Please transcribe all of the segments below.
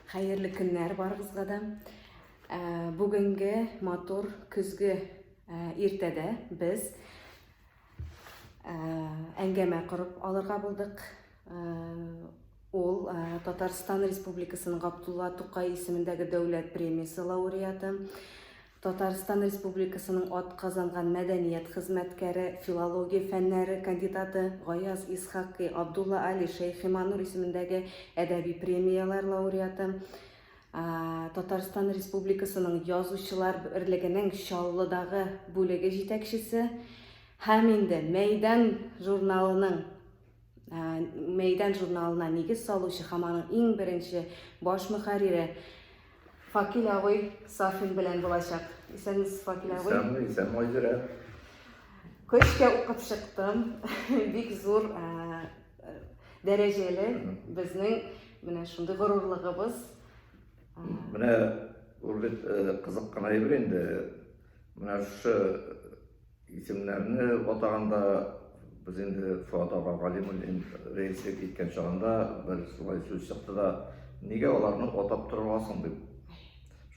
Хәерле көннәр барыгызга да. Бүгенге матур көзге иртәдә без әңгәмә корып алырга булдык. Ул Татарстан Республикасының Габдулла Тукай исемендәге дәүләт премиясе лауреаты, Татарстан Республикасының атказанган мәдәният хезмәткәре, филология фәннәре кандидаты Гаяз Исхакый, Абдулла Али, Шәйхи Маннур исемендәге әдәби премияләр лауреаты, Татарстан Республикасының Язучылар берлегенең Чаллыдагы бүлеге җитәкчесе һәм инде Мәйдан журналының Мәйдан журналына нигез салучы һәм аның иң беренче баш мөхәррире Факил абый Сафин белән булачак. Исәнмесез, Факил абый. Исәнме, исәнме, Айзирә. Көчкә укып чыктым. Бик зур дәрәҗәле безнең менә шундый горурлыгыбыз. Менә ул бит кызык кына әйбер инде. Менә шушы Исемнәрне атаганда без инде Фоат ага Галимуллин рәислек иткән чагында бер шулай сүз чыкты да, нигә аларны атап торырга соң дип.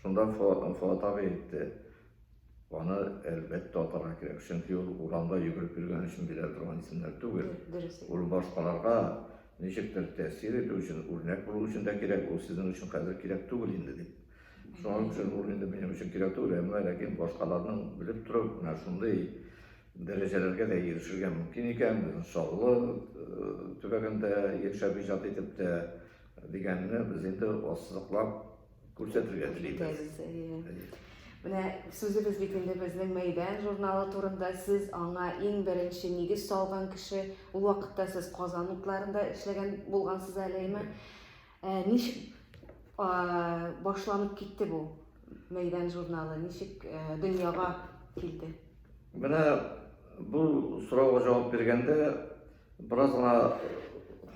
Шунда Фоат абый әйтте, аны әлбәттә атарга кирәк, чөнки ул урамда йөгереп йөргән өчен бирә торган исемнәр түгел. Дөрес. Ул башкаларга ничектер тәэсир итү өчен, үрнәк булу өчен дә кирәк, ул сезнең өчен хәзер кирәк түгел инде дип. Шуның өчен ул инде минем өчен кирәк түгел, әмма ләкин башкаларның белеп торып, менә шундый дәрәҗәләргә дә ирешергә мөмкин икән, безнең Чаллы э, төбәгендә яшәп иҗат итеп тә дигәнне без инде ассызыклап күрсәтергә телибез. Менә сүзебез бит инде безнең Мәйдан журналы турында. Сез аңа иң беренче нигез салган кеше. Ул вакытта сез Казан утларында эшләгән булгансыз әле, әйме? Ә, ничек башланып китте бу Мәйдан журналы? Ничек э, дөньяга килде? Менә бу сорауга җавап биргәндә бераз гына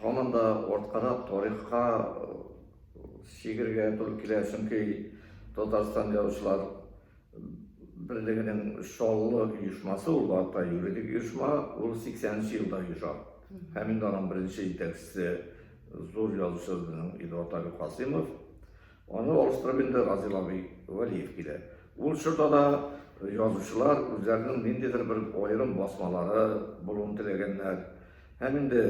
һаман да арткарак тарихка э, чигергә туры килә, чөнки Татарстан язучылар берлегенең Чаллы оешмасы, ул вакытта юридик оешма, ул 80 нче елда оеша. Һәм инде аның беренче җитәкчесе зур язучы безнең Эдуард абый Касыймов. Аны алыштырып инде Разил абый Вәлиев килә. Ул чорда да язучылар үзләренең ниндидер бер аерым басмалары булуын теләгәннәр. Һәм инде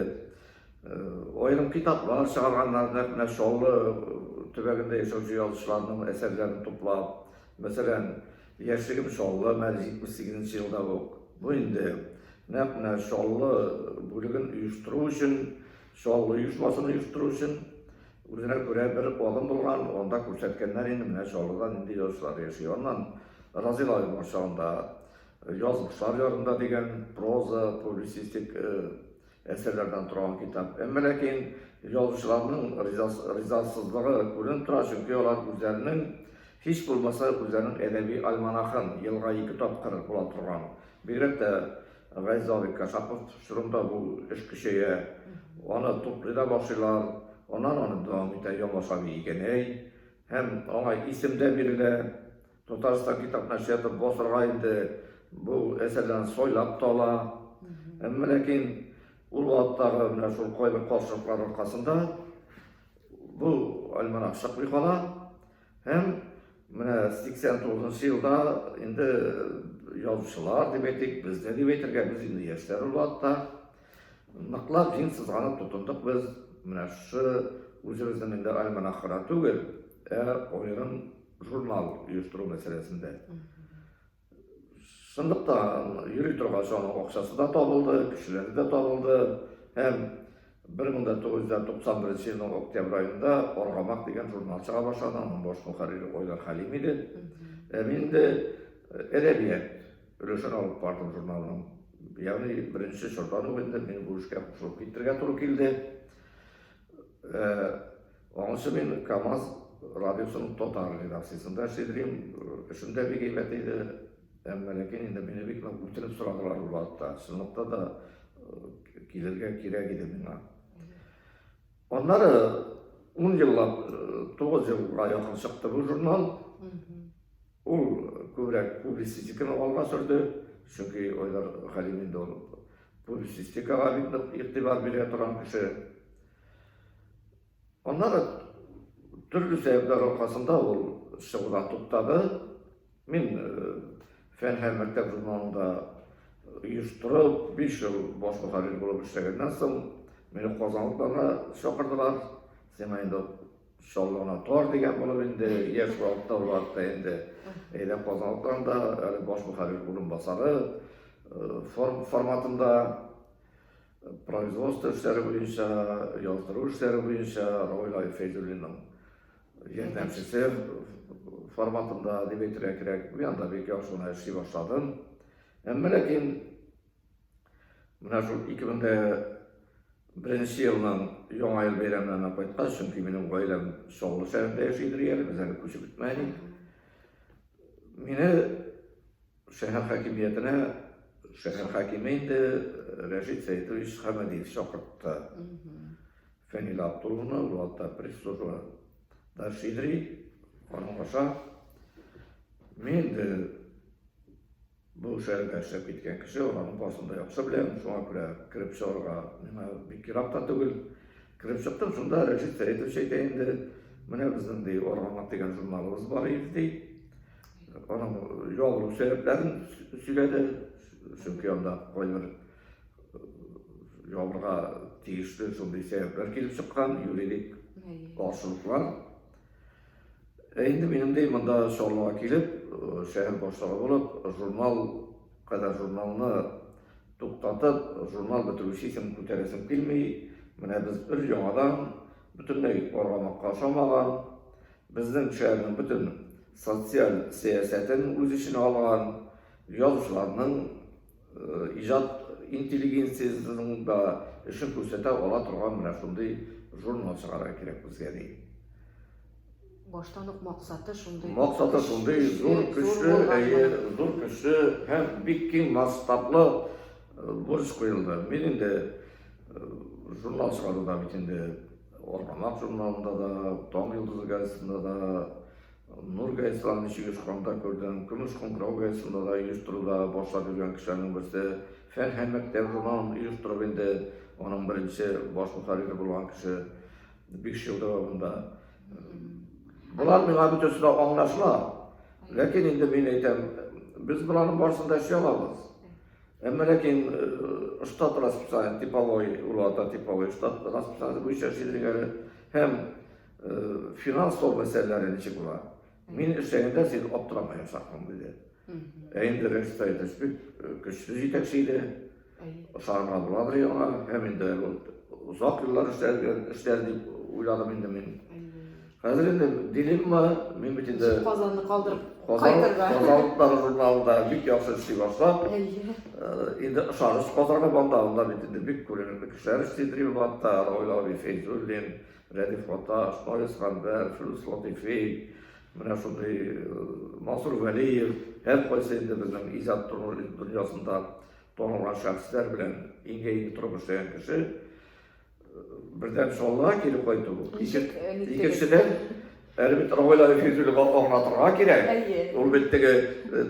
аерым китаплар чыгарганнар, нәкъ менә Чаллы төбәгендә яшәүче язучыларның әсәрләрен туплап. Мәсәлән, Яшьлегем Чаллы, мәл 78 нче елда ук. Бу инде нәкъ менә Чаллы бүлеген оештыру өчен, Чаллы оешмасын оештыру өчен үзенә күрә бер адым булган, анда күрсәткәннәр инде менә Чаллыда нинди язучылар яши. Аннан Разил абый чагында Язмышлар ярында дигән проза, публицистик э, әсәрләрдән торган китап. Әмма ләкин язучыларның ризасызлыгы күренеп тора, чөнки алар үзләренең һич булмаса үзләренең әдәби альманахын елга ике тапкыр була торган. Бигрәк тә Газиз абый Кашапов чорында бу эш көчәя. Аны туплый да башлыйлар. Аннан аны дәвам итә Ямаш абый Игәнәй. Һәм аңа исем дә бирелә. Татарстан китап нәшрияты басырга инде бу әсәрләрне сайлап та ала. Әмма ләкин ул вакыттагы менә шул кайбер каршылыклар аркасында бу альманах чыкмый кала. Һәм менә 89 елда инде язучылар дип әйтик, без дә дип әйтергә, без инде яшьләр ул вакытта ныклап җиң сызганып тотындык без менә шушы үзебезнең инде альманах кына түгел, ә аерым журнал оештыру мәсьәләсендә. Чынлыкта йөри торгач аның акчасы да табылды, кешеләре дә табылды һәм 1991 елның октябрь аенда Аргамак дигән журнал чыга башлады, аның баш мөхәррире Айдар Хәлим иде. Ә мин инде э, әдәбият өлешен алып бардым журналның. Ягъни беренче чордан ук инде мин бу эшкә кушылып китәргә туры килде. Э, Аңынчы мин КАМАЗ радиосының татар редакциясендә эшли идем. Эшем дә бик әйбәт иде. Әмма ләкин инде мине бик нык үтенеп сорадылар ул вакытта. Чынлыкта да э, килергә кирәк иде миңа. Аннары 10 еллап, 9 елга якын чыкты бу журнал. Ул күбрәк публицистиканы алга сөрде, чөнки Айдар Хәлим инде ул публицистикага бик нык игътибар бирә торган кеше. Аннары Төрле сәбәпләр аркасында ул чыгудан туктады. Мин Фән һәм мәктәп журналында оештырып, 5 ел баш мөхәррир булып эшләгәннән соң, мине Казан утларына чакырдылар. Сиңа инде Чаллы гына тар дигән булып инде, яшь вакытта ул вакытта инде әйдә Казан утларында әле баш мөхәррир урынбасары форматында производство эшләре буенча, яздыру эшләре буенча Равил Фәйзуллинның ярдәмчесе форматында дип әйтергә кирәк. Мин анда бик яхшы гына эшли башладым. Әмма ләкин менә шул 2001 елның Яңа ел бәйрәмнәренә кайткач, чөнки минем гаиләм Чаллы шәһәрендә яши иде әле, без әле күчеп бетмәдек. Мине шәһәр хакимиятенә шәһәр хакиме инде Рәшит Сәетович Хәмәдиев чакыртты. Фәнил Абдулловны, ул вакытта пресс-служба да эшли, аның аша. Мин инде Бу шәһәрдә эшләп киткән кеше, аларның барысын да яхшы беләм, шуңа күрә кереп чыгарга миңа бик ерак та түгел. Кереп чыктым, шунда Рәшит Сәетович әйтә инде, менә безнең ди Аргамак дигән журналыбыз бар иде ди. Аның ябылу сәбәпләрен сөйләде, чөнки анда кайбер ябырга тиешле шундый сәбәпләр килеп чыккан, юридик каршылыклар. Ә инде минем ди монда Чаллыга килеп, шәһәр башлыгы булып, журнал кадәр журналны туктатып, журнал бетерүче исемен күтәрәсем килми. Менә без бер яңадан бөтенләй аргамакка ошамаган, безнең шәһәрнең бөтен социаль сәясәтен үз эченә алган, язучыларның иҗат интеллигенциясенең дә эшен күрсәтә ала торган менә шундый журнал чыгарырга кирәк безгә, ди. Баштан ук максаты шундый. Максаты шундый зур, көчле, әйе, зур, көчле һәм бик киң масштаблы бурыч куелды. Мин инде журнал чыгаруда бит инде Аргамак журналында да, Таң йолдызы газетасында да, Нур газеталарын ничек оешканда күрдем, Көмеш кыңгырау газетасында да оештыруда башлап йөргән кешеләрнең берсе, Фән һәм мәктәп журналын оештырып инде аның беренче баш мөхәррире булган кеше 5 ел дәвамында. Болар миңа бөтенесе дә аңлашыла. Ләкин инде мин әйтәм, без боларның барысын да эшли алабыз. Әмма ләкин штат расписание типовой, ул ата типовой штат расписание буенча эшлидер әле. Һәм финанслау мәсьәләләре ничек була? Мин эшләгәндә син аптырамаячаксың, диде. Ә инде Рәшит Саитович бик көчле җитәкче иде. Ышанырга буладыр аңа. Һәм инде ул озак еллар эшләр дип уйладым инде мин. Хәзер инде дилемма, мин бит инде Казанны калдырып кайтырга. Казан утлары журналында бик яхшы эшли башлап, инде ышаныч казанып анда, анда бит инде бик күренекле кешеләр эшли Дримбатта, Равил абый Фәйзуллин, Рәдиф Гаташ, Наил Гамбәр, Флүс Латыйфи, менә шундый Мансур Вәлиев, һәркайсы инде безнең иҗат дөньясында танылган шәхесләр белән иңгә-иң торып эшләгән кеше. Бердән Чаллыга кире кайту, икенчедән, әле бит Равил абый Фәйзуллинга аңлатырга кирәк. Ул бит теге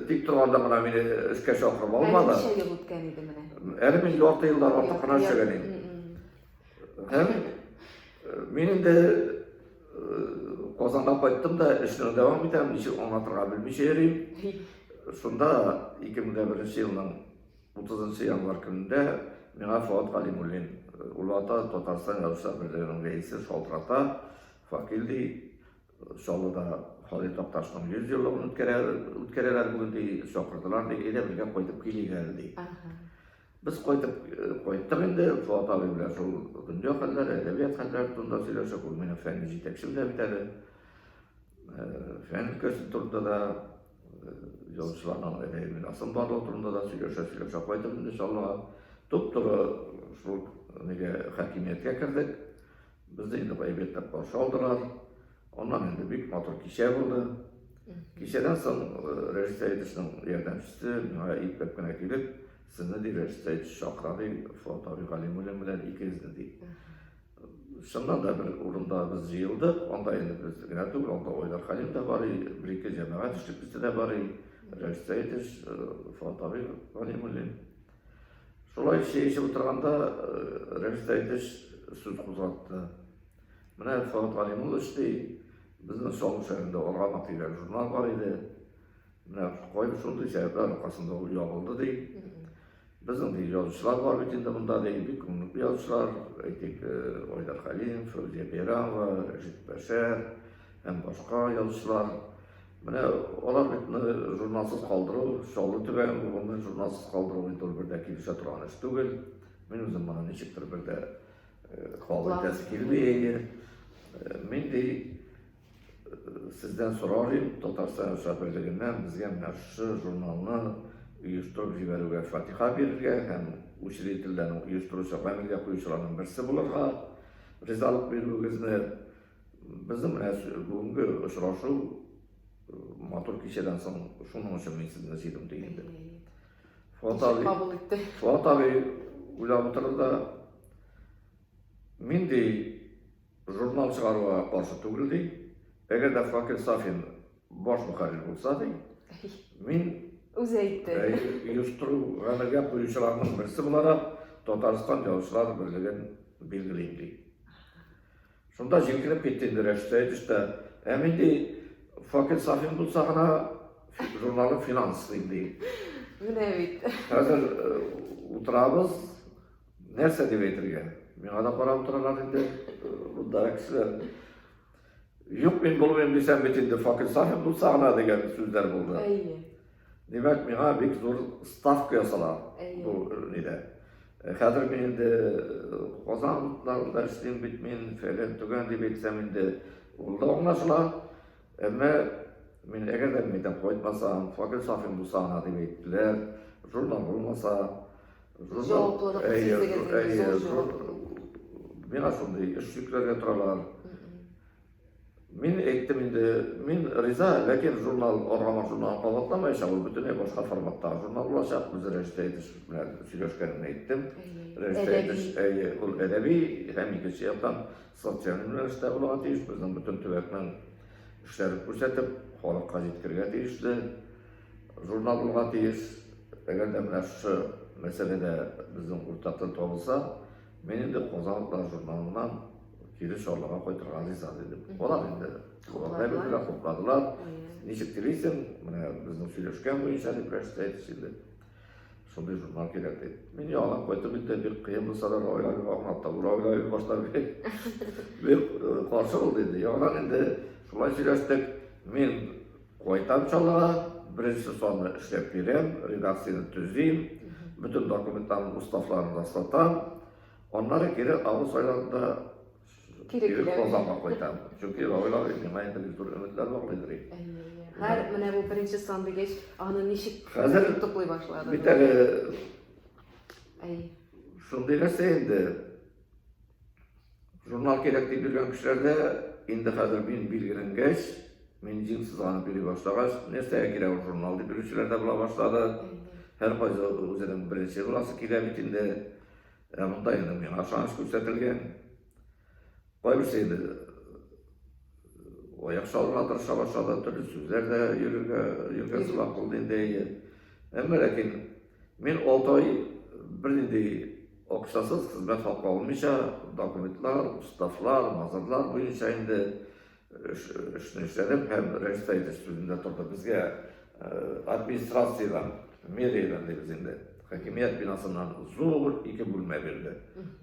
тик торганда гына мине эшкә чакырып алмады. Әле ничә ел үткән иде менә? Әле мин ярты елдан артык кына эшләгән идем. Һәм мин инде Казанга кайттым да эшне дәвам итәм, ничек аңлатырга белмичә йөрим. Шунда 2001 елның 30 январь көнендә миңа Фоат Галимуллин, ул ата Татарстан Язучылар берлегенең рәисе шалтырата, Факил ди, Чаллыда Һади Такташның 100 еллыгын үткәрәләр бүген ди, чакырдылар ди, әйдә бергә кайтып килик әле ди. Без кайтып кайттык инде, Фоат абый белән шул дөнья хәлләре, әдәбият хәлләре турында сөйләшеп, ул минем фәнни җитәкчем дә бит әле. Фән өлкәсе турында да, язучыларның әдәби мирасын барлау турында да сөйләшә-сөйләшә кайтып инде Чаллыга. Туп-туры шул нигә хакимияткә кердек. Безне инде әйбәтләп каршы алдылар. Аннан инде бик матур кичә булды. Кичәдән соң Рәшит Сәетовичның ярдәмчесе миңа ипләп кенә килеп, сезне ди Рәшит Сәетович чакыра ди, Фоат абый Галимуллин белән икегезне ди. Чыннан да бер урында без җыелдык, анда инде без генә түгел, анда Айдар Хәлим дә бар, бер-ике җәмәгать эшлеклесе дә бар, Рәшит Сәетович, Фоат абый Галимуллин. Шулай чәй эчеп утырганда Рәшит Сәетович сүз кузгатты. Менә Фоат Галимуллович ди, Безнең Чаллы шәһәрендә Аргамак дигән журнал бар иде. Менә кайбер шундый сәбәпләр аркасында ул ябылды ди. Безнең ди язучылар бар бит инде монда ди, бик күңелле язучылар, әйтик, Айдар Хәлим, Фәүзия Бәйрәмова, Рәшит Бәшәр һәм башка язучылар. Менә алар бит журналсыз калдыру, Чаллы төбәген гомумән журналсыз калдыру инде ул бер дә килешә торган эш түгел. Мин үзем моны ничектер бер дә кабул итәсе килми. Мин ди сездән сорар идем, Татарстан Язучылар берлегеннән безгә менә шушы журналны оештырып җибәрүгә фатиха бирергә һәм учредительләрнең оештыручы, гамәлгә куючыларның берсе булырга ризалык бирүегезне. Безнең менә бүгенге очрашу матур кичәдән соң шуның өчен мин сезне җыйдым ди инде. Фуат абый, кабул итте. Фуат абый уйлап утырды да, мин ди журнал чыгаруга каршы түгел ди. Әгәр дә Факил Сафин баш мөхәррир булса ди, мин үзе әйтте. Оештыру гамәлгә куючыларның берсе буларак Татарстан Язучылар берлеген билгелим ди. Шунда җилкенеп китте инде Рәшит Сәетович та. Ә мин ди, Факил Сафин булса гына журналны финанслыйм ди. Менә бит. Хәзер утырабыз, нәрсә дип әйтергә? Миңа да карап утыралар инде, монда кешеләр. Юк, мин булмыйм дисәм бит инде Факил Сафин булса гына дигән сүзләр булды. Әйе. Димәк, миңа бик зур ставка ясала бу нидә. Хәзер мин инде Казан утларында эшлим бит мин, фәлән төгән дип әйтсәм инде, ул да аңлашыла. Әмма мин әгәр дә мин кайтмасам, Факил Сафин булса гына дип әйттеләр, журнал булмаса, журнал, әйе, миңа шундый эш йөкләргә торалар. Мин әйттем инде, мин риза, ләкин журнал, Аргамак журналын кабатламаячак, ул бөтенләй башка форматтагы журнал булачак. Без Рәшит Әйтеш белән сөйләшкәнемне әйттем. Рәшит Әйтеш, әйе, ул әдәби һәм икенче яктан социаль юнәлештә булырга тиеш. Безнең бөтен төбәкнең эшләрен күрсәтеп, халыкка җиткерергә тиешле журнал булырга тиеш. Әгәр дә менә шушы мәсьәләдә безнең уртак тел табылса, мин инде Казан утлары журналыннан кире Чаллыга кайтырга риза дидем. Алар инде вәгъдә бирделәр, хупладылар. Ничек телисең, менә безнең сөйләшкән буенча дип Рәшит әйтте инде. Шундый журнал кирәк дип. Мин яңадан кайтып инде бик кыен булса да Равил абыйга аңлатты. Равил абый башта бик бик каршы булды инде. Яңадан инде шулай сөйләштек. Мин кайтам Чаллыга, беренче санны эшләп бирәм, редакцияне төзим, бөтен документларны, уставларны раслатам. Аннары кире август айларында кире киләм. Казанга кайтам. Чөнки Равил абый миңа инде бик зур өметләр баглыйдыр. Һәр менә бу беренче сан дигәч, аны ничек хәзер туплый башлады? Бит әле шундый нәрсә инде. Журнал кирәк дип йөргән кешеләрдә инде хәзер мин билгеләнгәч, мин җиң сызганып йөри башлагач, нәрсәгә кирәк ул журнал дип йөрүчеләр дә була башлады. Һәркайсы үзенең беренче буласы килә бит инде. Ә монда инде миңа ышаныч күрсәтелгән. Кайберсе инде аяк чалырга тырыша башлады, төрле сүзләр дә йөрергә йөргән сымак булды инде. Әмма ләкин мин 6 ай бернинди акчасыз, хезмәт хакы алмыйча, документлар, уставлар, мазарлар буенча инде эшне эшләдем һәм Рәис Сәидович сүзендә торды. Безгә администрациядән, мэриядән дибез инде, хакимият бинасыннан зур ике бүлмә бирде.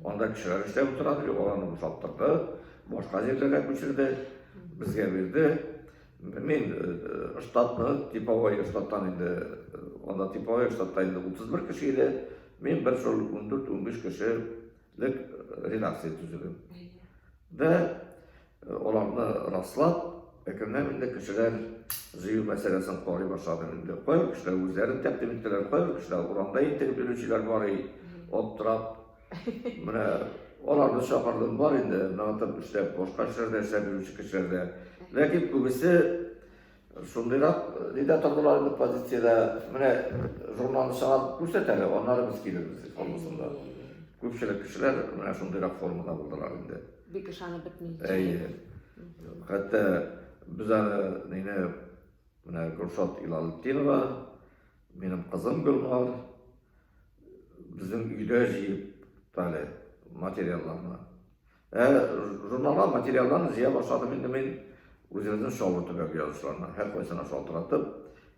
Анда кешеләр эшләп утыра, аларны бушаттырды, башка җирләргә күчерде, безгә бирде. Мин штатны, типовой штаттан инде, анда типовой штатта инде 31 кеше иде. Мин бер шул 14-15 кешелек редакция төзедем. Дә аларны раслап, әкренләп инде кешеләр җыю мәсьәләсен карый башладым инде. Кайбер кешеләр үзләрен тәкъдим иттеләр, кайбер кешеләр урамда интегеп йөрүчеләр бар и, аптырап. Менә аларны чакырдым, бар инде, ныгытып эшләп, башка эшләрдә эшләп йөрүче кешеләр дә. Ләкин күбесе шундыйрак нидә тордылар инде позициядә. Менә журналны чыгарып күрсәт әле, аннары без килербез формасында. Күпчелек кешеләр менә шундыйрак формада булдылар инде. Бик ышанып бетми. Әйе. Хәтта без аны мине менә Гөлшат Илалетдинова, минем кызым Гөлнар, безнең өйдә җыеп әле материалларны. Ә журналга материалларны җыя башладым инде мин. Үзебезнең Чаллы төбәге язучыларына һәркайсына шалтыратып,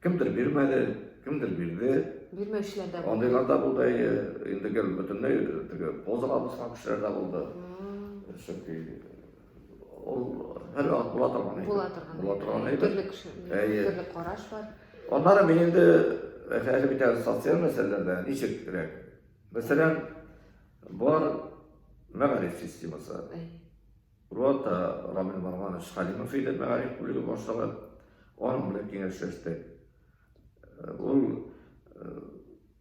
кемдер бирмәде, кемдер бирде. Бирмәүчеләр дә булды. Андыйлар да булды, әйе. Инде гел бөтенләй теге позага баскан кешеләр дә булды. Чөнки ул һәрвакыт була торган әйбер. Була торган. Була торган әйбер. Төрле кеше, төрле караш бар. Аннары мин инде әле бит әле социаль мәсьәләләрдә ничегрәк. Мәсәлән, бар мәгариф системасы. Рота Рамил Марванович Халимов иде мәгариф бүлеге башлыгы. Аның белән киңәшләштек. Ул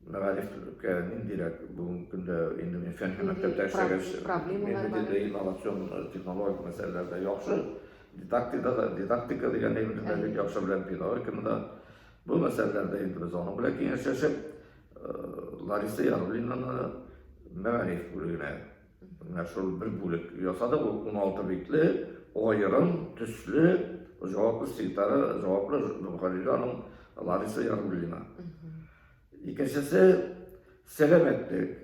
мәгарифкә ниндирәк бүгенге көндә инде мин фән һәм мәктәптә эшләгәч, мин бит инде инновацион технологик мәсьәләләрдә яхшы, дидактикада да, дидактика дигән әйберне дә бик яхшы беләм, педагогиканы да. Бу мәсьәләләрдә инде без аның белән киңәшләшеп, Лариса Яруллинаны мәгариф бүлегенә Менә шул бер бүлек ясадык, ул 16 битле, аерым, төсле, җаваплы секретары, җаваплы мөхәррире аның Лариса Яруллина. Икенчесе сәламәтлек.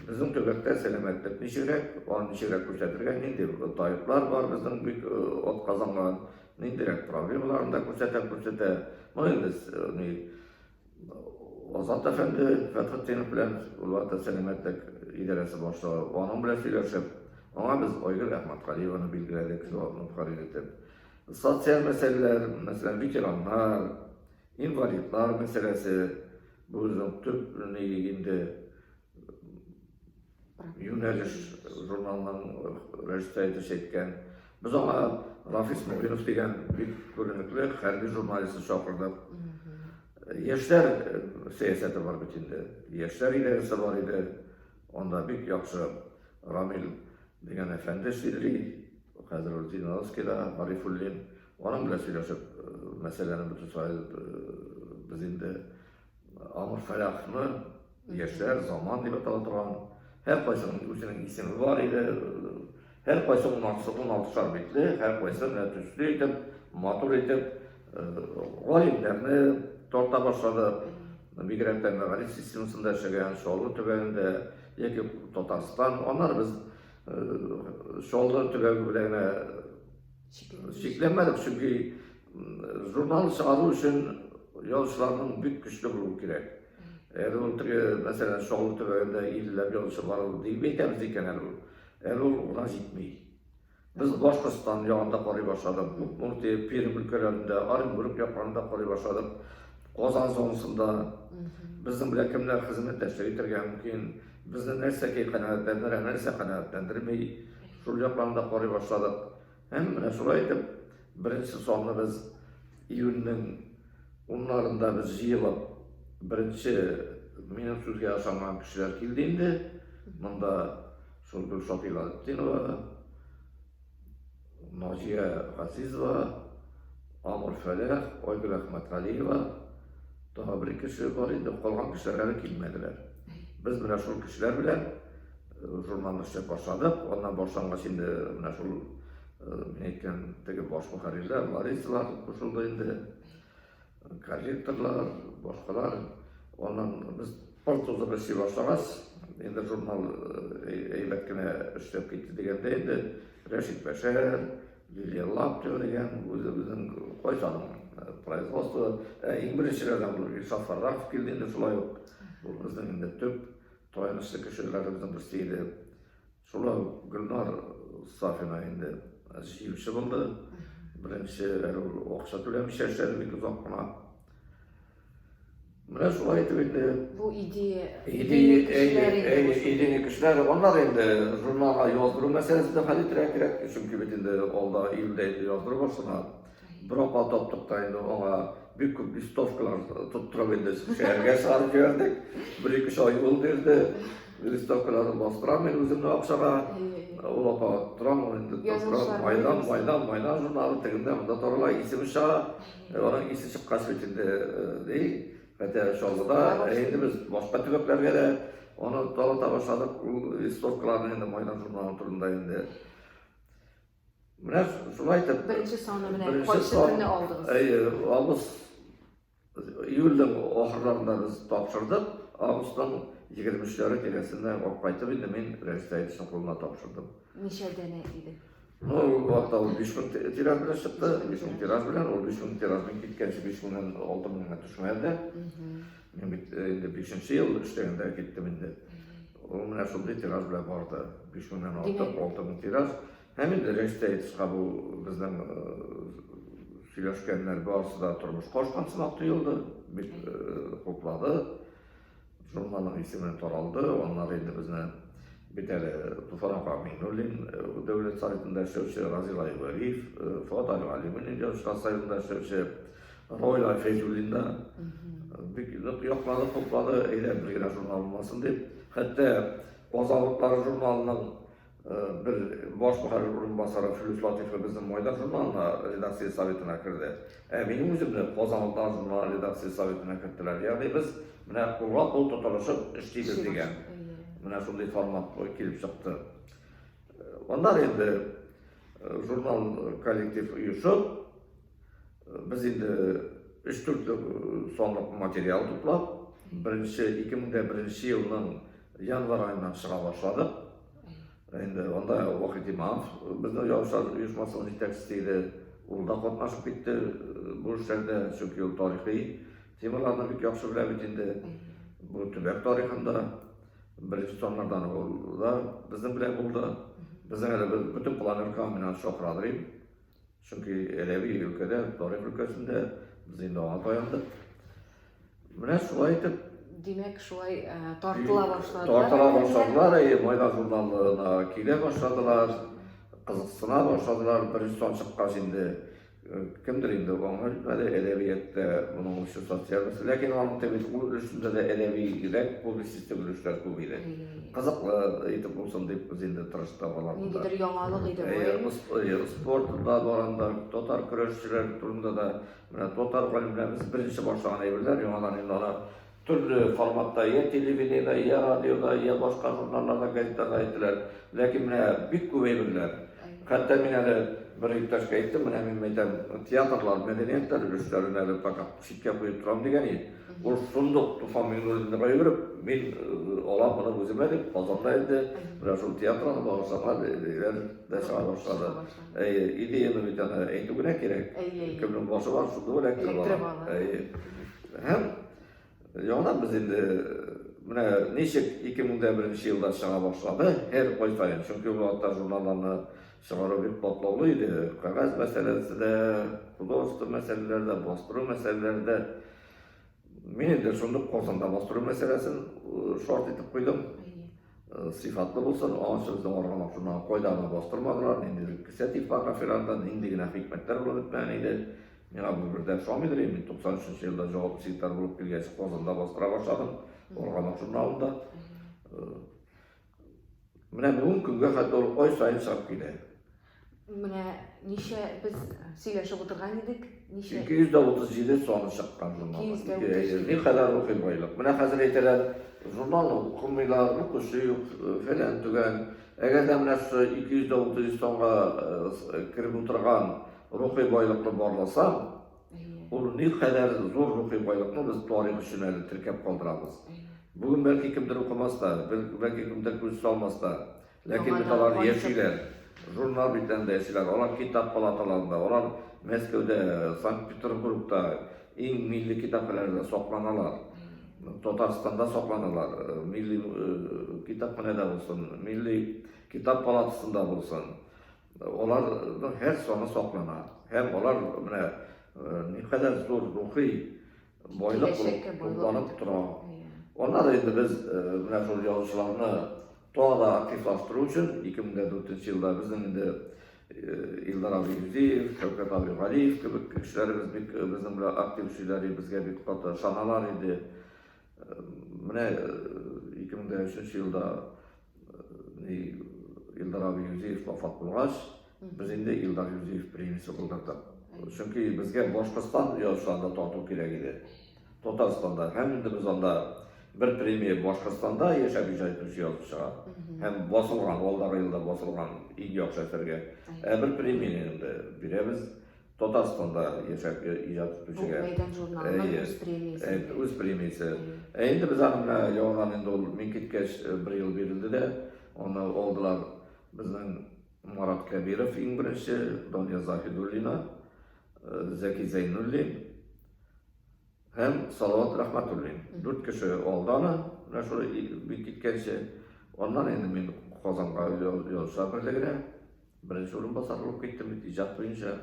Безнең төбәктә сәламәтлек ничегрәк, аны ничегрәк күрсәтергә, нинди табиблар бар безнең бик атказанган, ниндирәк проблемаларын да күрсәтә, күрсәтә. Моны инде ни Азат әфәнде Фәтхетдинов белән ул вакытта сәламәтлек идарәсе башлыгы, аның белән сөйләшеп, аңа без Айгөл Әхмәтгалиеваны билгеләдек, җаваплы мөхәррир итеп. Социаль мәсьәләләр, мәсәлән, ветераннар, инвалидлар мәсьәләсе, бу безнең төп ни инде Юнәлеш журналының Рәшит Сәетович әйткән. Без аңа Рафис Мубинов дигән бик күренекле хәрби журналистны чакырдык. Яшьләр сәясәте бар бит инде. Яшьләр идарәсе бар иде. Анда бик яхшы Рамил дигән әфәнде эшли. Хәзер ул Зеленодольскийда, Гарифуллин. Аның белән сөйләшеп, мәсьәләне бөтен без инде Амур Фәлахны яшьләр заман дип атала торган. Һәркайсының үзенең исеме бар иде. Һәркайсы 16-шар битле, һәркайсы менә төсле итеп, матур итеп галимнәрне тарта башлады. Бигрәк тә мәгариф системасында эшләгән Чаллы төбәгендә яки Татарстан. Аннары без Чаллы төбәге белән генә чикләнмәдек, чөнки журнал чыгару өчен язучыларның бик көчле булуы кирәк. Әле ул теге, мәсәлән, Чаллы төбәгендә илләп язучы бар дип әйтәбез икән әле ул. Әле ул гына җитми. Без Башкортстан ягында карый башладык, Удмуртия, Пермь өлкәләрендә, Оренбург якларында карый башладык. Казан зонасында безнең белән кемнәр хезмәттәшлек итәргә мөмкин, безне нәрсә канәгатьләндерә, нәрсә канәгатьләндерми, шул якларында карый башладык. Һәм менә шулай итеп, беренче санны без июньнең уннарында без җыелып, беренче минем сүзгә ышанган кешеләр килде инде. Монда шул Гөлшат Илалетдинова, Наҗия Газизова, Амур Фәләх, Айгөл Әхмәтгалиева, тагы бер кеше бар инде, калган кешеләр әле килмәделәр. Без менә шул кешеләр белән журналны эшләп башладык. Аннан башлангач инде менә шул мин әйткән теге баш мөхәррирләр, Ларисалар кушылды инде, корректорлар, башкалар. Аннан без пыр тузып эшли башлагач, инде журнал әйбәт кенә эшләп китте дигәндә инде Рәшит Бәшәр, Лилия Лаптева дигән үзебезнең кайсы аның производство, иң беренчеләрдән булып Илшат Фаррахов килде инде шулай ук. Ул безнең инде төп Таянычлы кешеләребезнең берсе иде. Шулай ук Гөлнар Сафина инде җыючы булды. Беренче әле ул акча түләмичә эшләде бик озак кына. Менә шулай итеп инде. Бу идея, идея кешеләр инде. Идея кешеләр. Аннары инде журналга яздыру мәсьәләсен дә хәл итәргә кирәк. Чөнки бит инде алда июльдә инде яздыру башлана. Бер апа таптык та инде аңа бик күп листовкалар тоттырып инде шәһәргә чыгарып җибәрдек. Бер-ике ай ул бирде. Листовкаларны бастырам мин үземнең акчага. Ул апа торам ул инде тоттырам. Майдан, майдан, майдан журналы тегендә монда тарала, исеме чыга. Аның исе чыккач бит инде ди. Хәтта Чаллыда, инде без башка төбәкләргә дә аны тарата башладык. Ул листовкаларны инде майдан журналы турында инде. Менә шулай итеп. Беренче санны менә кайсы көнне алдыгыз? Әйе, август июльнең ахырларында без тапшырдык. Августның 23-ләре тирәсендә алып кайтып инде мин Рәис Сәетовичның кулына тапшырдым. Ничә данә иде? Ну, ул вакытта ул 5000 тираж белән чыкты. 5000 тираж белән, ул 5000 тираж мин киткәнче 5000-нән 6000-га төшмәде дә. Мин бит инде 5 ел эшләгәндә киттем инде. Ул менә шундый тираж белән барды. 5000-нән артык, 6000 тираж. Һәм инде Рәшит Әйтышка бу безнең сөйләшкәннәр барысы да тормышка ашкан сымак тоелды. Бик хуплады. Журналның исеме таралды, аннары инде безне бит әле Туфан ака Миңнуллин дәүләт советында эшләүче, Разил Айвәлиев, Фоат Галимуллин язучылар союзында эшләүче, Равил Фәйзуллин да бик нык яклады, хуплады, әйдә бер генә журнал булмасын дип. Хәтта Казан утлары журналының Бер баш мөхәррир урынбасары Флүс Латыйфов безнең Майдан журналына редакция советына керде. Ә минем үземне Казан утлары журналы редакция советына керттеләр. Ягъни без менә кулга кул тотынышып эшлибез дигән. Менә шундый формат килеп чыкты. Аннары инде журнал коллектив оешып, Без инде өч-дүрт санлык материал туплап, беренче 2001 елның январь аеннан чыга башладык. Инде анда Вахит Имамов безнең язучылар оешмасының җитәкчесе иде. Ул да катнашып китте бу эшләрдә, чөнки ул тарихи темаларны бик яхшы белә бит инде. Бу төбәк тарихында беренче саннардан ул да безнең белән булды. Безнең әле бөтен планеркага мин аны чакырадыр идем. Чөнки әдәби өлкәдә, тарих өлкәсендә без инде аңа таяндык. Менә шулай итеп. Димәк, шулай тартыла башладылар. Тартыла башладылар, әйе, Майдан журналына килә башладылар, кызыксына башладылар. Беренче сан чыккач инде кемдер инде аңа җитмәде, әдәбиятта моның өчен социаль мәсьәлә. Ләкин аның бит ул өлешендә дә әдәбирәк, публицистик өлешләр күп иде. Кызыклы итеп булсын дип без инде тырыштык аларны. Ниндидер яңалык иде бу. Әйе, спорт да бар анда, татар көрәшчеләре турында да, менә татар галимнәребез беренче башлаган әйберләр, яңадан инде аны төрле форматта, я телевидениедә, я радиода, я башка журналларда, газеталарда әйттеләр. Ләкин менә бик күп әйберләр. Хәтта мин әле бер иптәшкә әйттем, менә мин әйтәм, театрлар, мәдәниятләр өлешләрен әле пока читкә куеп торам дигән идем. Ул шундук Туфан Миңнуллинга йөгереп, мин алам моны үземә дип, Казанда инде менә шул театрга багышланган ниләр дә чыга башлады. Әйе, идеяне бит аны әйтү генә кирәк. Кемнең башы бар, шундук эләктереп ала. Әйе. Һәм яңадан без инде менә ничек 2001 елда чыга башлады, һәр ай саен. Чөнки ул вакытта журналларны чыгару бик катлаулы иде. Кәгазь мәсьәләсе дә, художество мәсьәләләре дә, бастыру мәсьәләләре дә. Мин инде шундук Казанда бастыру мәсьәләсен шарт итеп куйдым. Сыйфатлы булсын, аңа безнең Аргамак журналын кайда гына бастырмадылар, ниндидер кесә типографияләрендә нинди генә хикмәтләр булып бетмәгән иде. Миңа бу бер дә ошамыйдыр инде, мин 93 нче елда җаваплы секретарь булып килгәч, Казанда бастыра башладым, Аргамак журналында. Менә бүген көнгә хәтле ул ай саен чыгып килә. Менә ничә без сөйләшеп утырган идек, ничә? 237 саны чыккан журнал. 237. Никадәр рухи байлык. Менә хәзер әйтәләр, журналны укымыйлар, укучы юк, фәлән төгән. Әгәр дә менә шушы 237 санга кереп утырган рухи байлыкны барласаң, ул никадәр зур рухи байлыкны без тарих өчен әле теркәп калдырабыз. Бүген бәлки кемдер укымас та, бәлки кемдер күз салмас та, ләкин бит алар яшиләр, журнал битләрендә яшиләр, алар китап палаталарында, алар Мәскәүдә, Санкт-Петербургта иң милли китапханәләрдә сакланалар. Татарстанда сакланалар, милли китапханәдә булсын, милли китап палатасында булсын. Аларның һәр саны саклана. Һәм алар менә никадәр зур рухи байлык булып тупланып тора. Аннары инде без менә шул язучыларны тагы да активлаштыру өчен 2004 елда безнең инде Илдар абый Юзиев, Шәүкәт абый Галиев кебек кешеләребез бик безнең белән актив эшлиләр, безгә бик каты ышаналар иде. Менә 2003 елда Илдар абый Юзиев вафат булгач, без инде Илдар Юзиев премиясе булдырдык. Чөнки безгә Башкортстан язучыларын да тарту кирәк иде. Татарстанда. Һәм инде без анда бер премия Башкортстанда яшәп иҗат итүче язучыга һәм басылган, алдагы елда басылган иң яхшы әсәргә. Ә бер премияне инде бирәбез Татарстанда яшәп иҗат итүчегә. Бу Мәйдан журналының үз премиясе. Үз премиясе. Ә инде без аны менә яңадан инде ул мин киткәч бер ел бирелде дә, аны алдылар безнең. Марат Кәбиров иң беренче, Дания Заһидуллина, Зәки Зәйнуллин һәм Салават Рәхмәтуллин. Дүрт кеше алды аны, менә шул бик киткәнче. Аннан инде мин Казанга язучылар берлегенә беренче урынбасар булып киттем бит иҗат буенча.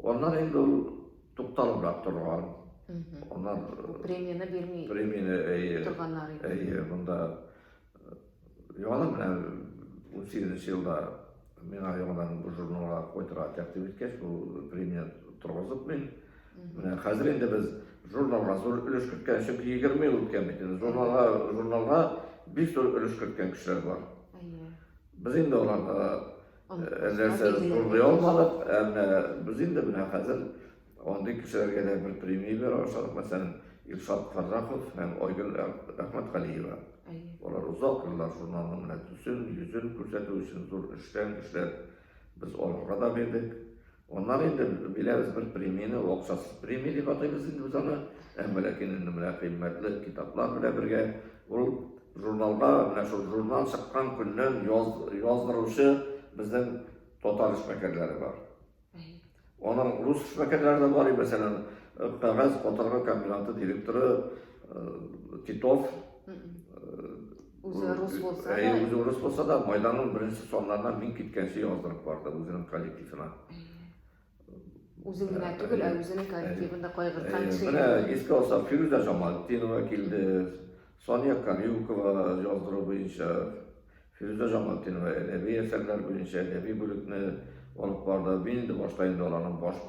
Аннан инде ул тукталыбрак торган. Аннан премияне бирми премияне әйе, торганнар иде. Әйе, монда Яңадан менә 18 елда миңа яңадан бу журналга кайтырга тәкъдим иткәч, бу премия торгызып мин. Менә хәзер инде без журналга зур өлеш керткән, чөнки 20 ел үткән бит инде. Журналга, журналга бик зур өлеш керткән кешеләр бар. Без инде аларга нәрсә зурлый алмадык, ә менә без инде менә хәзер Андый кешеләргә дә бер премия бирә башладык. Мәсәлән, Илшат Фәррахов һәм Айгөл Әхмәтгалиева. Алар озак еллар журналның менә төсен, йөзен күрсәтү өчен зур эшләгән кешеләр. Без аларга да бирдек. Аннары инде бирәбез бер премияне, ул акчасыз премия дип атыйбыз инде без аны. Әмма ләкин инде менә кыйммәтле китаплар белән бергә ул журналга менә шул журнал чыккан көннән яз, яздыручы безнең татар эшмәкәрләре бар. Аның рус эшмәкәрләре дә бар, мәсәлән, кәгазь катыргы комбинаты директоры Титов. Үзе рус булса да. Үзе рус булса да, Майданның беренче саннарына мин киткәнче яздырып барды үзенең коллективына. Үзен генә түгел, ә үзенең коллективын да кайгырткан кеше. Менә искә алсак, Фирүзә Җамалтдинова килде, Сания Карюкова яздыру буенча Фирүзә Җамалтдинова әдәби әсәрләр буенча әдәби бүлекне алып барды. Мин инде башта инде аларның баш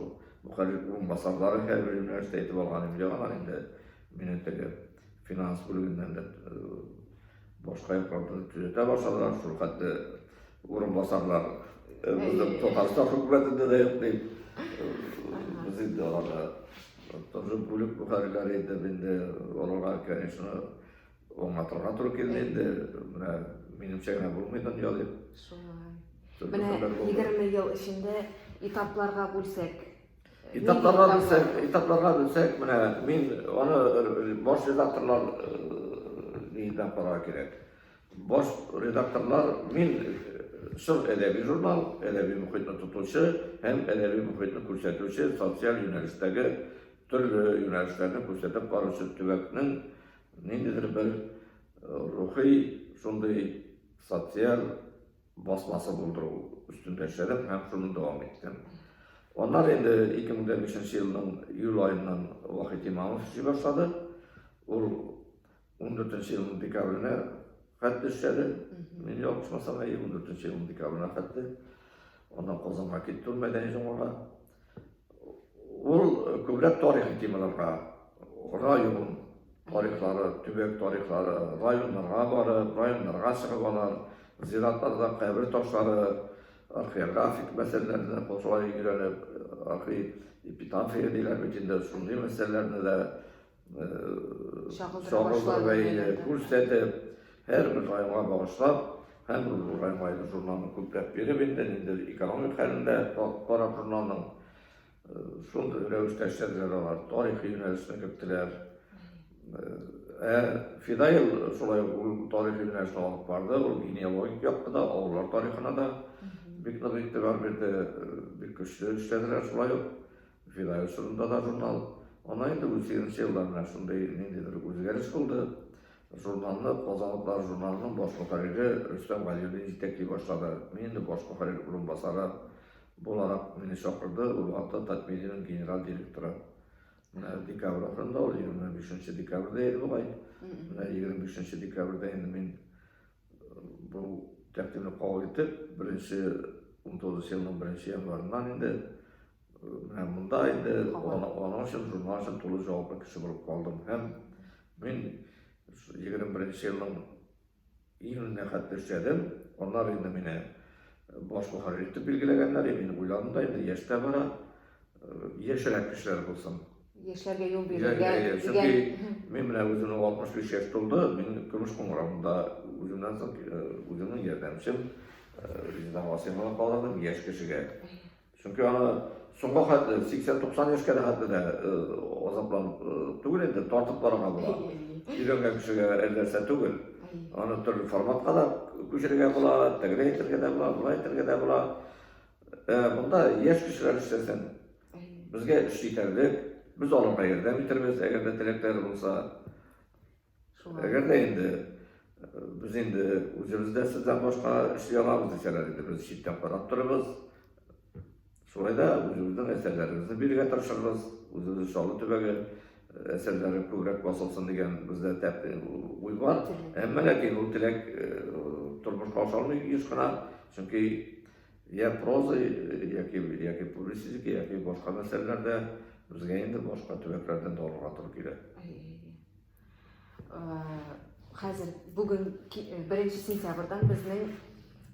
мөхәррир урынбасарлары һәрбер юнәлештә әйтеп алган идем. Яңадан инде мине теге финанс бүлегеннән дә башка яклардан төзәтә башладылар. Шул хәтле урынбасарлар безнең Татарстан хөкүмәтендә дә юк дип. Без инде аларга тоже бүлек мөхәррирләре итеп инде аларга, конечно, Аңлатырга туры килде инде, менә минемчә генә булмый дөнья дип. Шулай. Менә 20 ел эчендә этапларга бүлсәк. Этапларга бүлсәк, этапларга бүлсәк, менә мин аны баш редакторлар нидән карарга кирәк. Баш редакторлар мин чын әдәби журнал, әдәби мохитне тотучы һәм әдәби мохитне күрсәтүче социаль юнәлештәге төрле юнәлешләрне күрсәтеп баручы төбәкнең Ниндидер бер рухи шундый социаль басмасы булдыру өстендә эшләдем һәм шуны дәвам иттем. Аннары инде 2005 елның июль аеннан Вахит Имамов эшли башлады. Ул 14 елның декабренә хәтле эшләде. Мин ялгышмасам, әйе, 14 елның декабренә хәтле. Аннан Казанга китте ул мәдәни җомгага. Ул күбрәк тарихи темаларга, район тарихлары, төбәк тарихлары, районнарга барып, районнарга чыгып алар, зиратларда кабер ташлары, археографик мәсьәләләрне шулай өйрәнеп, архи эпитафия диләр бит инде, шундый мәсьәләләрне дә чагылдырып, күрсәтеп, һәрбер районга багышлап, һәм районга инде журналны күпләп биреп инде, инде экономик хәлендә карап журналның шундый рәвештә эшләделәр алар, тарихи юнәлешне керттеләр. Ә Фидаил шулай ук ул тарихи юнәлешне алып барды, ул генеалогик якты да, авыллар тарихына да бик нык игътибар бирде, бик көчле эшләделәр шулай ук. Фидаил чорында да журнал. Аннан инде 18 елда менә шундый ниндидер үзгәреш булды. Журналны Казан утлары журналының баш мөхәррире Рөстәм Галиуллин җитәкли башлады. Мин инде баш мөхәррир урынбасары буларак мине чакырды. Ул вакытта Татмедианың генераль директоры. Менә декабрь ахырында ул 25 декабрьдә иде бугай. Менә 25 декабрьдә инде мин бу тәкъдимне кабул итеп, беренче 19 елның беренче январыннан инде Менә монда инде аның өчен журнал өчен тулы җаваплы кеше булып калдым. Һәм мин 21 елның июненә хәтле эшләдем. Аннары инде мине баш мөхәррир итеп билгеләгәннәр. Мин уйладым да инде яшь тә бара. Яшьрәк кешеләр булсын. Яшьләргә юл бирергә дигән. Чөнки мин менә үземнең 65 яшь тулды, мин көмеш кыңгыравында үземнән соң үземнең ярдәмчем Резеда Гасыймованы калдырдым яшь кешегә. Чөнки аны соңга хәтле 80-90 яшькә дә хәтле дә азапланып түгел инде, тартып барырга була. Өйрәнгән кешегә әллә нәрсә түгел. Аны төрле форматка да күчерергә була, тегеләй итәргә дә була, болай итәргә дә була. Ә, монда яшь кешеләр эшләсен. Безгә эш җитәрлек. Без аларга ярдәм итәрбез, әгәр дә теләкләре булса. Әгәр дә инде без инде үзебез дә сездән башка эшли алабыз дисәләр инде, без читтән карап торырбыз. Шулай да үзебезнең әсәрләребезне бирергә тырышырбыз. Үзебез Чаллы төбәге әсәрләре күбрәк басылсын дигән бездә уй бар. Әмма ләкин ул теләк тормышка аша алмый еш кына, чөнки я проза, яки яки публицистика, яки башка мәсьәләләрдә безгә инде башка төбәкләрдән дә алырга туры килә. Хәзер бүген 1 сентябрьдан безнең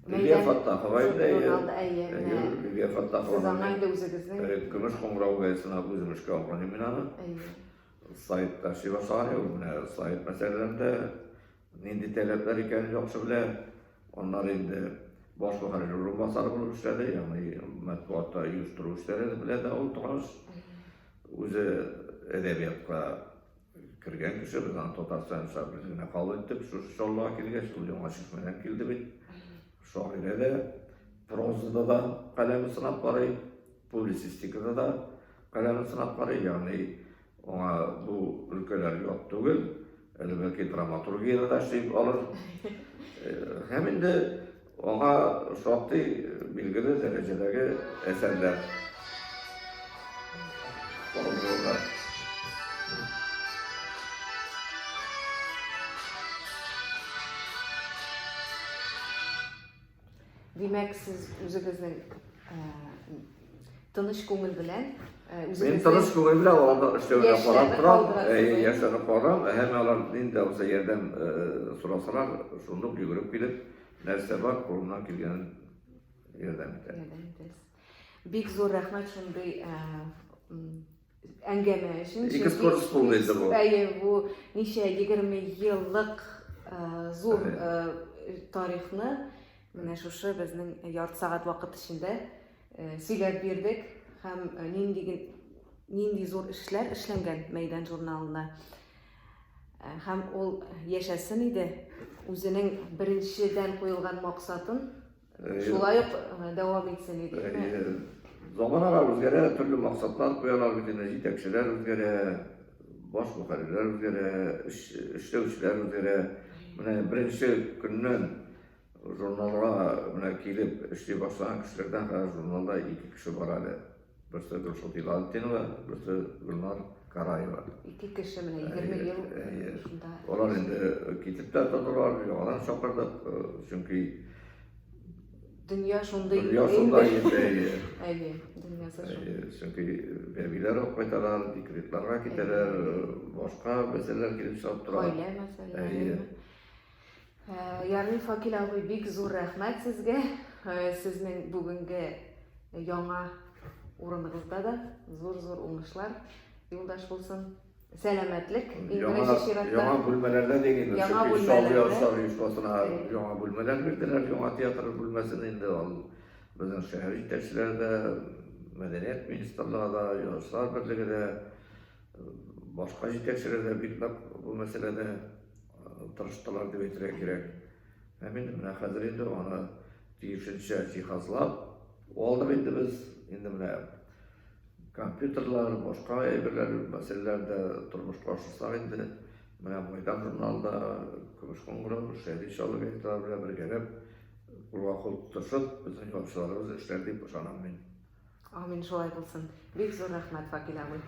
Лилия Фаттахова инде, әйе. Лилия Фаттахова. Сез аңа инде үзегезнең Көмеш кыңгырау газетасына үзем эшкә алган идем мин аны. Әйе. Сайтта эшли башлаган идем, менә сайт мәсьәләләрендә нинди таләпләр икәнен яхшы белә. Аннары инде баш мөхәррир урынбасары булып эшләде, ягъни матбугатта оештыру эшләре белән дә ул таныш. Үзе әдәбиятка кергән кеше, без аны Татарстан язучылар берлегенә кабул иттек. Шушы Чаллыга килгәч, ул Яңа Чишмәдән килде бит. Шагыйрә дә, прозада да каләмен сынап карый, публицистикада да каләмен сынап карый, ягъни аңа бу өлкәләр ят түгел. Әле бәлки драматургияда да эшли алыр. Һәм инде аңа шактый билгеле дәрәҗәдәге әсәрләр калдырылган. Димәк, сез үзегезнең тыныч күңел белән үзегезнең Мин тыныч күңел белән аларның эшләвенә карап торам, яшьләрне карам, һәм алар нинди дә булса ярдәм сорасалар, шундук йөгереп килеп, нәрсә бар, кулымнан килгәнен ярдәм итәм. Ярдәм итәсез. Бик зур рәхмәт шундый әңгәмә өчен. Экскурс булды инде бу. Әйе, бу ничә 20 еллык зур тарихны менә шушы безнең ярты сәгать вакыт эчендә сөйләп бирдек һәм нинди нинди зур эшләр эшләнгән Мәйдан журналында. Һәм ул яшәсен иде, үзенең беренчедән куелган максатын Шулай ук дәвам итсен иде. Заманалар үзгәрә, төрле максатлар куялар бит инде, җитәкчеләр үзгәрә, баш мөхәррирләр үзгәрә, эшләүчеләр үзгәрә. Менә беренче көннән журналга менә килеп эшли башлаган кешеләрдән хәзер журналда ике кеше бар әле. Берсе Гөлшат Илалетдинова, берсе Гөлнар Караева. Ике кеше менә 20 ел шунда. Алар инде китеп тә тордылар, яңадан чакырдык, чөнки дөнья шундый. Дөнья шундай инде. Әйе, дөньясы шундый. Чөнки бәбиләр алып кайталар, декретларга китәләр, башка мәсьәләләр килеп чыгып тора. Гаилә мәсьәләләре. Ягъни Факил абый, бик зур рәхмәт сезгә. Сезнең бүгенге яңа урыныгызда да зур-зур уңышлар юлдаш булсын. Сәламәтлек, иң беренче чиратта. Яңа бүлмәләрдә диген инде. Яңа бүлмәләрдә. Язучылар оешмасына яңа бүлмәләр бирделәр, яңа театр бүлмәсен инде ул безнең шәһәр җитәкчеләре дә, мәдәният министрлыгы да, язучылар берлеге дә, башка җитәкчеләр дә бик нык бу мәсьәләдә тырыштылар дип әйтергә кирәк. Һәм инде менә хәзер инде аны тиешенчә җиһазлап алдык инде без. Инде менә компьютерлар, башка әйберләр, мәсьәләләр дә тормышка ашырсак инде, менә Майдан журналында Көмеш кыңгырау, Шәһри Чаллы газеталары белән бергәләп кулга кул тотышып, безнең язучыларыбыз эшләр дип ышанам мин. Амин, шулай булсын. Бик зур рәхмәт, Факил абый.